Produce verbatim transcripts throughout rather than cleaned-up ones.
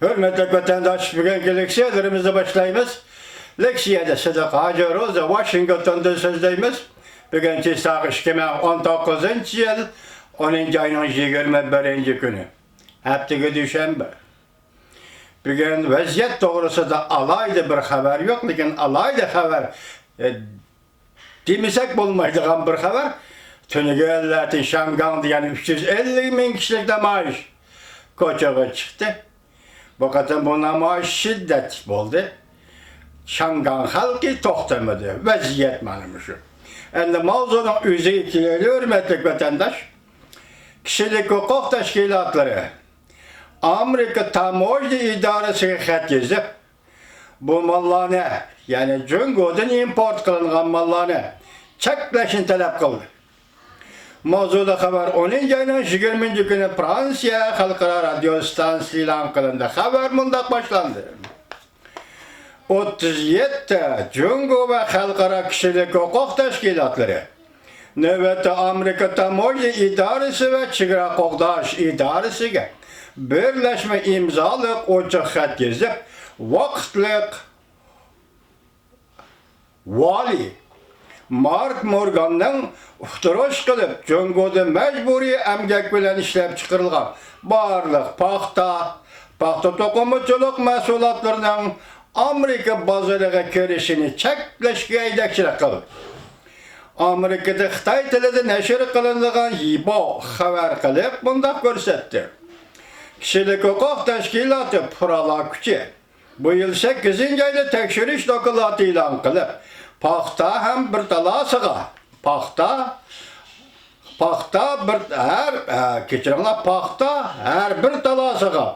ھۆرمەتلىك ۋەتەنداش، بۈگۈنكى لېكسىيەلىرىمىزنى باشلايمىز. لېكسىيەدە سىدىق ھاجى روزا ۋاشىنگتوندىن سۆزلەيمىز. بۈگۈن چىساق ئىككى مىڭ ئون توققۇزىنچى يىل ئونىنچى ئاينىڭ يىگىرمە بىرىنچى كۈنى، ھەپتىگە دۈشەنبە. بۈگۈن ۋەزىيەت توغرىسىدا ئالاھىدە بىر خەۋەر يوق، لېكىن ئالاھىدە خەۋەر، ئە، دېمىسەك بولمايدىغان بىر خەۋەر. تۈنۈگۈن لاتىن شاڭگاڭدا يەنە ئۈچ يۈز ئەللىك مىڭ كىشىلىك نامايىش كوچىغا چىقتى. بۇ قېتىم بۇ نامايىش شىددەتلىك بولدى. شاڭگاڭ خەلقى توختىمىدى. ۋەزىيەت مانا مۇشۇ. ئەمدى ماۋزۇنىڭ ئۆزىگە كېلەيلى، ھۆرمەتلىك ۋەتەنداش. كىشىلىك ھوقۇق تەشكىلاتلىرى ئامېرىكا تاموژنا ئىدارىسىگە خەت يېزىپ، بۇ ماللارنى، يەنى جۇڭگودىن ئىمپورت قىلىنغان ماللارنى چەكلەشنى تەلەپ قىلدى. ماۋزۇدا خەۋەر ئونىنچى ئاينىڭ يىگىرمىنچى كۈنى فرانسىيە خەلقئارا رادىيو ئىستانسىسىدا ئېلان قىلىندى. خەۋەر مۇنداق باشلاندى. ئوتتۇز يەتتە جۇڭگو ۋە خەلقئارا كىشىلىك ھوقۇق تەشكىلاتلىرى نۆۋەتتە ئامېرىكا تاموژنا ئىدارىسى ۋە چېگرا قوغداش ئىدارىسىگە بىرلەشمە ئىمزالىق ئوچۇق خەت يېزىپ، ۋاقىتلىق ۋالىي مارك مورگاننىڭ ئۇقتۇرۇش قىلىپ، جۇڭگودا مەجبۇرىي ئەمگەك بىلەن ئىشلەپچىقىرىلغان بارلىق پاختا، پاختا توقۇمىچىلىق مەھسۇلاتلىرىنىڭ ئامېرىكا بازىرىغا كىرىشىنى چەكلەشكە يېتەكچىلىك قىلدى. ئامېرىكىدا خىتاي تىلىدا نەشر قىلىنىدىغان يىباۋ خەۋەر قىلىپ مۇنداق كۆرسەتتى. كىشىلىك ھوقۇق تەشكىلاتى پۇقرالار كۈچى بۇ يىل سەككىزىنچى ئايدا تەكشۈرۈش دوكلاتى ئېلان قىلىپ، پاختا ھەم بىر تالاسىغا، پاختا، پاختا بىر، ھەر، ئە، كەچۈرۈڭلار، پاختا ھەر بىر تالاسىغا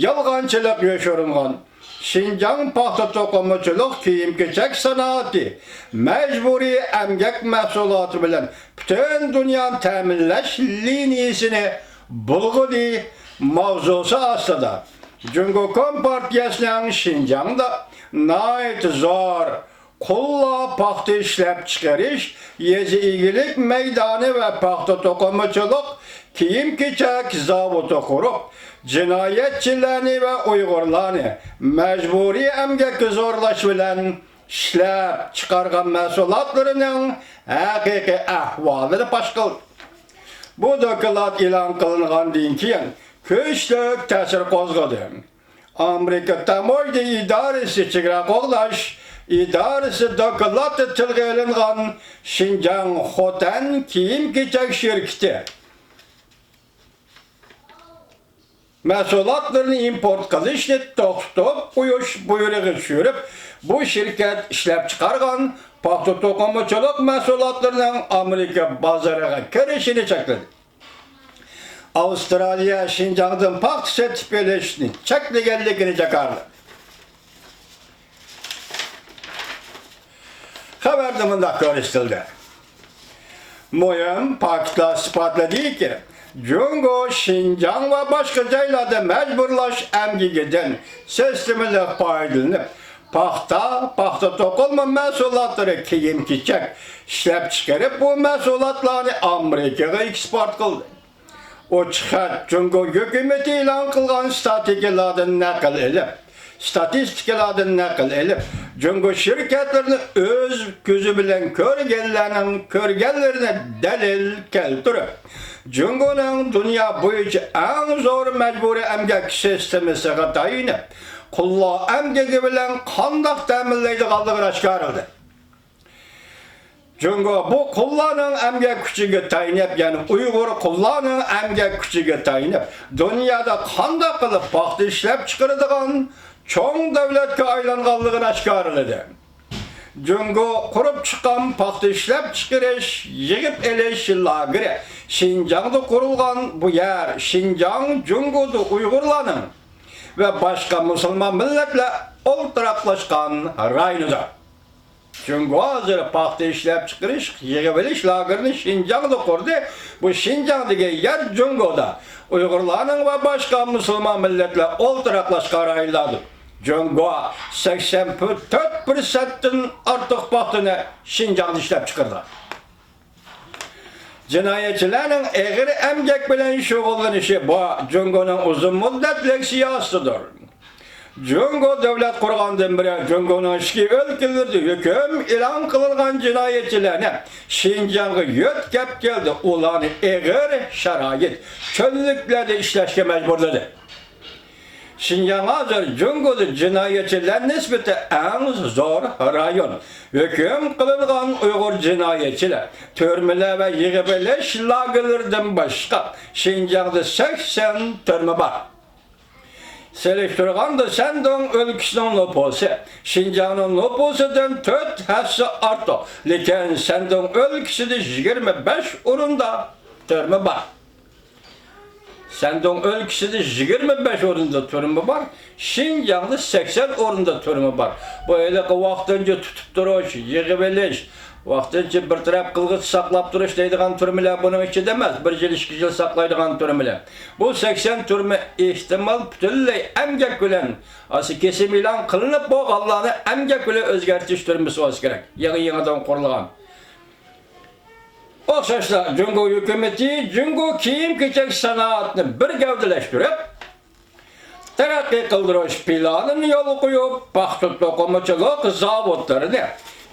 يالغانچىلىق يوشۇرۇنغان شىنجاڭ پاختا توقۇمىچىلىق كىيىم-كېچەك سانائىتى مەجبۇرىي ئەمگەك مەھسۇلاتى بىلەن پۈتۈن دۇنيانى تەمىنلەش لىنىيىسىنى بۇلغىدى ماۋزۇسى ئاستىدا، جۇڭگو كومپارتىيەسىنىڭ شىنجاڭدا ناھايىتى زور قۇللار پاختا ئىشلەپچىقىرىش يېزا ئىگىلىك مەيدانى ۋە پاختا توقۇمىچىلىق كىيىم-كېچەك زاۋۇتى قۇرۇپ، جىنايەتچىلەرنى ۋە ئۇيغۇرلارنى مەجبۇرىي ئەمگەككە زورلاش بىلەن ئىشلەپ چىقارغان مەھسۇلاتلىرىنىڭ ھەقىقىي ئەھۋالىنى پاش قىلدى. بۇ دوكلات ئېلان قىلىنغاندىن كېيىن كۈچلۈك تەسىر قوزغىدى. ئامېرىكا تاموژنا ئىدارىسى، چېگرا قوغداش ئىدارىسى دوكلاتتا تىلغا ئېلىنغان شىنجاڭ خوتەن كىيىم-كېچەك شىركىتى مەھسۇلاتلىرىنى ئىمپورت قىلىشنى توختىتىپ قويۇش بۇيرۇقى چۈشۈرۈپ، بۇ شىركەت ئىشلەپچىقارغان پاختا توقۇمىچىلىق مەھسۇلاتلىرىنىڭ ئامېرىكا بازىرىغا كىرىشىنى چەكلىدى. ئاۋسترالىيە شىنجاڭدىن پاختا سېتىپ ئېلىشنى چەكلىگەنلىكىنى جاكارلىدى. خەۋەردە مۇنداق كۆرسىتىلدى. مۇھىم پاكىتلار ئىسپاتلىدىكى، جۇڭگو شىنجاڭ ۋە باشقا جايلاردا مەجبۇرلاش ئەمگىكىدىن سىستېمىلىق پايدىلىنىپ، پاختا، پاختا توقۇلما مەھسۇلاتلىرى، كىيىم-كېچەك ئىشلەپچىقىرىپ، بۇ مەھسۇلاتلارنى ئامېرىكىغا ئېكسپورت قىلدى. ئوچۇق خەت جۇڭگو ھۆكۈمىتى ئېلان قىلغان ستاتىكىلاردىن نەقىل ئېلىپ، ستاتىستىكىلاردىن نەقىل ئېلىپ، جۇڭگو شىركەتلىرىنى ئۆز كۆزى بىلەن كۆرگەنلەرنىڭ كۆرگەنلىرىنى دەلىل كەلتۈرۈپ، جۇڭگونىڭ دۇنيا بويىچە ئەڭ زور مەجبۇرىي ئەمگەك سىستېمىسىغا تايىنىپ، قۇللار ئەمگىكى بىلەن قانداق تەمىنلەيدىغانلىقىنى ئاشكارىلىدى. جۇڭگو بۇ قۇللارنىڭ ئەمگەك كۈچىگە تايىنىپ، يەنى ئۇيغۇر قۇللارنىڭ ئەمگەك كۈچىگە تايىنىپ، دۇنيادا قانداق قىلىپ پاختا ئىشلەپچىقىرىدىغان چوڭ دۆلەتكە ئايلانغانلىقىنى ئاشكارىلىدى. جۇڭگو قۇرۇپ چىققان پاختا ئىشلەپچىقىرىش، يىغىپ ئېلىش لاگېرى شىنجاڭدا قۇرۇلغان. بۇ يەر شىنجاڭ جۇڭگودا ئۇيغۇرلارنىڭ ۋە باشقا مۇسۇلمان مىللەتلەر ئولتۇراقلاشقان رايونىدۇر. جۇڭگو ھازىر پاختا ئىشلەپچىقىرىش، يىغىۋېلىش لاگېرىنى شىنجاڭدا قۇردى. بۇ شىنجاڭ دېگەن يەر جۇڭگودا ئۇيغۇرلارنىڭ ۋە باشقا مۇسۇلمان مىللەتلەر ئولتۇراقلاشقان رايونلاردۇر. جۇڭگو سەكسەن تۆت پىرسەنتتىن ئارتۇق پاختىنى شىنجاڭدا ئىشلەپچىقىرىدۇ. جىنايەتچىلەرنىڭ ئېغىر ئەمگەك بىلەن شۇغۇللىنىشى بۇ جۇڭگونىڭ ئۇزۇن مۇددەتلىك سىياسىتىدۇر. جۇڭگو دۆلەت قۇرغاندىن بېرى جۇڭگونىڭ ئىچكى ئۆلكىلىرىدە ھۆكۈم ئېلان قىلىنغان جىنايەتچىلەرنى شىنجاڭغا يۆتكەپ كەلدى، ئۇلارنى ئېغىر شارائىت، چۆللۈكلەردە ئىشلەشكە مەجبۇرلىدى. شىنجاڭ ھازىر جۇڭگودا جىنايەتچىلەر نىسبىتى ئەڭ زور رايون. ھۆكۈم قىلىنغان ئۇيغۇر جىنايەتچىلەر تۈرمىلەر ۋە يىغىۋېلىش لاگېرلىرىدىن باشقا شىنجاڭدا سەكسەن تۈرمە بار. سېلىشتۇرغاندا، شەندۇڭ ئۆلكىسىنىڭ نوپۇسى شىنجاڭنىڭ نوپۇسىدىن تۆت ھەسسە ئارتۇق، لېكىن شەندۇڭ ئۆلكىسىدە يىگىرمە بەش ئورۇندا تۈرمە بار. شەندۇڭ ئۆلكىسىدە يىگىرمە بەش ئورۇندا تۈرمە بار، شىنجاڭدا سەكسەن ئورۇندا تۈرمە بار. بۇ ھېلىقى ۋاقتىنچە تۇتۇپ تۇرۇش، يىغىۋېلىش، ۋاقتىنچە بىر تەرەپ قىلغۇچ ساقلاپ تۇرۇش دەيدىغان تۈرمىلەر بۇنىڭ ئىچىدە ئەمەس، بىر يىل، ئىككى يىل ساقلايدىغان تۈرمىلەر. بۇ سەكسەن تۈرمە ئېھتىمال پۈتۈنلەي ئەمگەك بىلەن، ئاشۇ كېسىم ئېلان قىلىنىپ بولغانلارنى ئەمگەك بىلەن ئۆزگەرتىش تۈرمىسى بولسا كېرەك. يېڭى، يېڭىدىن قۇرۇلغان. ئوخشاشلا، جۇڭگو ھۆكۈمىتى جۇڭگو كىيىم-كېچەك سانائىتىنى بىر گەۋدىلەشتۈرۈپ، تەرەققىي قىلدۇرۇش پىلانىنى يولغا قويۇپ، پاختا توقۇمىچىلىق زاۋۇتلىرىنى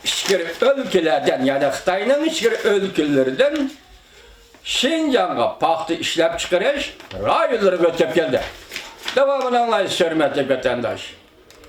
ئىچكىرى ئۆلكىلەردىن، يەنى خىتاينىڭ ئىچكىرى ئۆلكىلىرىدىن شىنجاڭغا پاختا ئىشلەپچىقىرىش رايونلىرىغا ئۆتۈپ كەلدى. داۋامىنى ئاڭلايسىز، ھۆرمەتلىك ۋەتەنداش.